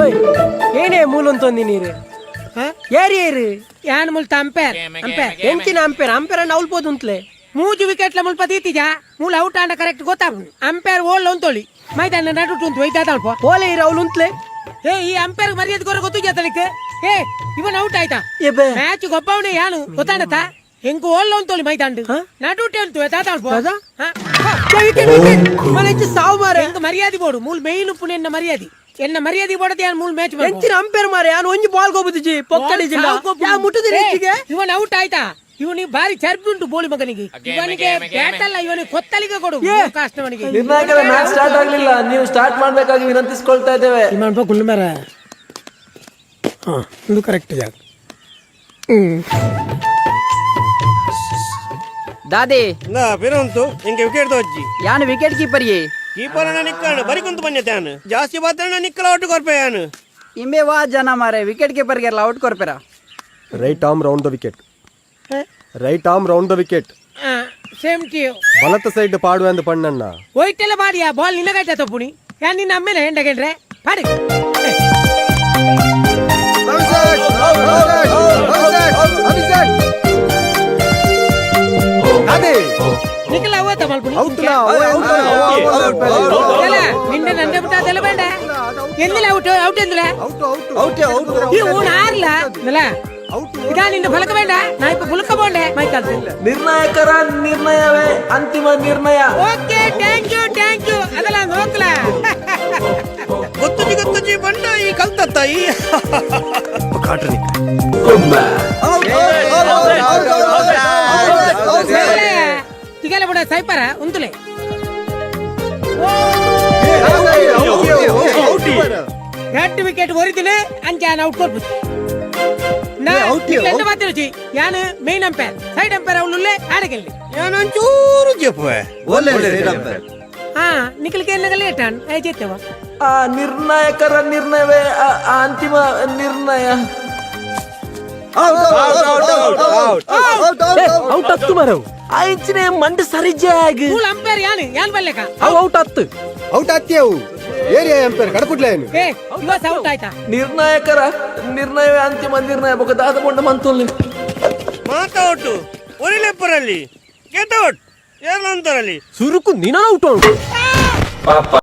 ಓಯ್, ಏನೇ ಮೂಲುಂತೊಂದಿ ನೀರು? ಏರಿ ಏರು. ಯಾನ್ ಮುಲ್ತ ಅಂಪೇರ್, ಅಂಪೇರ್. ಎಂಚಿನ ಅಂಪೇರ್? ಅಂಪೇರ್ ಅಣ್ಣ ಅವಲ್ಬೋದು ಉಂತ್ಲೆ. ಮೂಜು ವಿಕೆಟ್ ಲ ಮುಲ್ಪ ದೀತಿಜ. ಮೂಲ ಔಟ್ ಆಂಡ ಕರೆಕ್ಟ್ ಗೊತ್ತಾಪುಂಡು. ಅಂಪೇರ್ ಓಲ್ ಉಂತೊಳಿ, ಮೈದಾನ ನಡುಟು ಉಂತು ಒಯ್ದಾದಲ್ಪ. ಓಲೆ ಇರು ಅವಳು ಉಂತ್ಲೆ. ಏ, ಈ ಅಂಪೇರ್ ಮರ್ಯಾದೆ ಕೊರ ಗೊತ್ತುಜ ತನಕ್? ಏ, ಇವನ್ ಔಟ್ ಆಯ್ತಾ? ಎಬೆ. ಮ್ಯಾಚ್ ಗೊಬ್ಬವನೇ ಯಾನು ಗೊತ್ತಾಂಡತ? ಎಂಕು ಓಲ್ ಉಂತೊಳಿ, ಮೈದಾಂಡ್ ನಡುಟೆ ಉಂತು ದಾದಾಳ್ಪೋ. ದಾದಾ? ವಿಕೆಟ್ ವಿಕೆಟ್ ಮನೆಂಚಿ ಸಾವು ಮಾರೆ. ಎಂಕ್ ಮರ್ಯಾದೆ ಬೋಡು. ಮೂಲ್ ಮೇಯ್ನ್ ಉಪ್ಪುನ ಎನ್ನ ಮರ್ಯಾದೆ, ಎನ್ನ ಮರ್ಯಾದೆ ಬೋಡದೆ ಯಾನ್ ಮೂಲ್ ಮ್ಯಾಚ್. ಎಂಚಿನ ಅಂಪೇರ್ ಮಾರೆ? ಯಾನು ಒಂಜಿ ಬಾಲ್ ಗೋಬುದಿಜಿ ಪೊಕ್ಕಡಿಜಿಲ್ಲ. ಯಾ ಮುಟ್ಟುದಿನಿ ಹೆಚ್ಚಿಗೆ. ಇವನ್ ಔಟ್ ಆಯ್ತಾ? ಇವನಿಗೆ ಬಾರಿ ಚರ್ಬಿ ಉಂಟು ಬೋಳಿ ಮಗನಿಗೆ. ಇವನಿಗೆ ಬ್ಯಾಟ್ ಅಲ್ಲ, ಇವನಿಗೆ ಕೊತ್ತಲಿಗೆ ಕೊಡು ಕಾಸ್ಟವನಿಗೆ. ನಿರ್ಣಾಯಕರ, ಮ್ಯಾಚ್ ಸ್ಟಾರ್ಟ್ ಆಗ್ಲಿಲ್ಲ. ನೀವು ಸ್ಟಾರ್ಟ್ ಮಾಡ್ಬೇಕಾಗಿ ವಿನಂತಿಸ್ಕೊಳ್ತಾ ಇದ್ದೇವೆ. ಇಮಾನ್ ಗುಲ್ಲು ಮೇರ. ಹಾ, ಇದು ಕರೆಕ್ಟ್ ಜಾಗ. ದಾದೆ. ನಾ ಪಿರಂತು ಇಂಕೆ ವಿಕೆಟ್ ತೋಜ್ಜಿ. ಯಾನ್ ವಿಕೆಟ್ ಕೀಪರ್ ಯೇ. ಕೀಪರ್ ನಿಕ್ಕಾಣ ಬರಿ ಕುಂತು ಬಂದೆ ತಾನು ಜಾಸ್ತಿ ಬಾತ್ರ ನಿಕ್ಕಲ ಔಟ್ ಕೊರ್ಪೆ ಯಾನು. ಇಂಬೆ ವಾ ಜನ ಮಾರೆ, ವಿಕೆಟ್ ಕೀಪರ್ ಗೆಲ್ಲ out ಕೊರ್ಪೆರ? Right arm round the wicket, right arm round the wicket. Same to you. ಬಲತ side ಪಾಡುವ ಅಂದ್ ಪಣ್ಣಣ್ಣ. ಒಯ್ಟೆಲ್ಲ ಬಾಡಿಯಾ ಬಾಲ್ ನಿನಗಾಯ್ತಾ ತಪ್ಪುಣಿ? ಯಾನ್ ನಿನ್ನ ಅಮ್ಮೇಲೆ ಹೆಂಡಗೇನ್ರೆ ಪಾಡಿ. ನಿಖಲ ಅವತ್ತ ಮಲ್ಪುಣಿ. ಅಲ್ಲ, ನಿನ್ನೆ ನಂದೆ ಬಿಟ್ಟ ಅದೆಲ್ಲ ಬೇಡ ಎಂದಿಲ್ಲ. Out out ಎಂದಿಲ್ಲ. ಈ ಊಣ ಆರ್ಲ ನಲ ಇದಾ ನಿನ್ನ ಫಲಕ ಬೇಡ. ನಾ ಇಪ್ಪ ಪುಲ್ಕ ಬೋಂಡೆ ಮೈಕಲ್. ನಿರ್ಣಾಯಕರ ನಿರ್ಣಯವೇ ಅಂತಿಮ ನಿರ್ಣಯ. Okay, thank you, thank you. ಅದೆಲ್ಲ ನೋಕ್ಲ. ಗೊತ್ತುಜಿ ಗೊತ್ತುಜಿ ಬಂಡ ಈ ಕಲ್ತತ್ತ ಈ. ತಿಗಲ ಬಿಡ ಸೈಪರ ಉಂತುಲೆ. ಎರಡು ವಿಕೆಟ್ ಒರಿದಿನಿ ಅಂಚ ಔಟ್ ಕೊಡ್ಬು. ನಾ ಎಲ್ಲ ಮಾತಾಡ್ಚಿ. ಯಾನು ಮೇನ್ ಅಂಪೈರ್, ಸೈಡ್ ಅಂಪೈರ್ ಅವಳುಲ್ಲೇ ಆಡಗೆಲ್ಲಿ. ಯಾನೊಂಚೂರು ಜೆಪ್ಪುವೆ. ಹಾ, ನಿಖಲ್ಗೆ ಎನ್ನಗ ಲೇಟಾನ್ ಜೇತೇವ. ಆ ನಿರ್ಣಾಯಕರ ನಿರ್ಣಯವೇ ಆ ಆ ಅಂತಿಮ ನಿರ್ಣಯ. ಔಟ್ ಹತ್ತು ಮರವು. ಆ ಇಂಚಿನ ಮಂಡು ಸರಿ ಜಾಗ್. ಮೂಲ ಅಂಪೈರ್ ಯಾನು, ಯಾನ್ ಬಲ್ಲೆಕ. ಅವು ಔಟ್ ಹತ್ತು. ಔಟ್ ಅವು ಏರಿಯಾ ಅಂಪೇರ್ ಕಡಪುಟ್ಲೆ ಏನು. ಏ, ಇವತ್ತು ಔಟ್ ಆಯ್ತಾ? ನಿರ್ಣಾಯಕರ ನಿರ್ಣಯವೇ ಅಂತಿಮ ನಿರ್ಣಯ. ಬೊಕ ದಾದ ಬೊಂಡ ಮಂತೊಲ್ಲಿ. ಮಾತ ಔಟು ಒರಿಲೆಪ್ಪರಲ್ಲಿ ಗೆಟ್ ಔಟ್ ಏರ್ಲಂತರಲ್ಲಿ. ಸುರುಕು ನಿನ್ನ ಔಟ್. ಪಾಪ.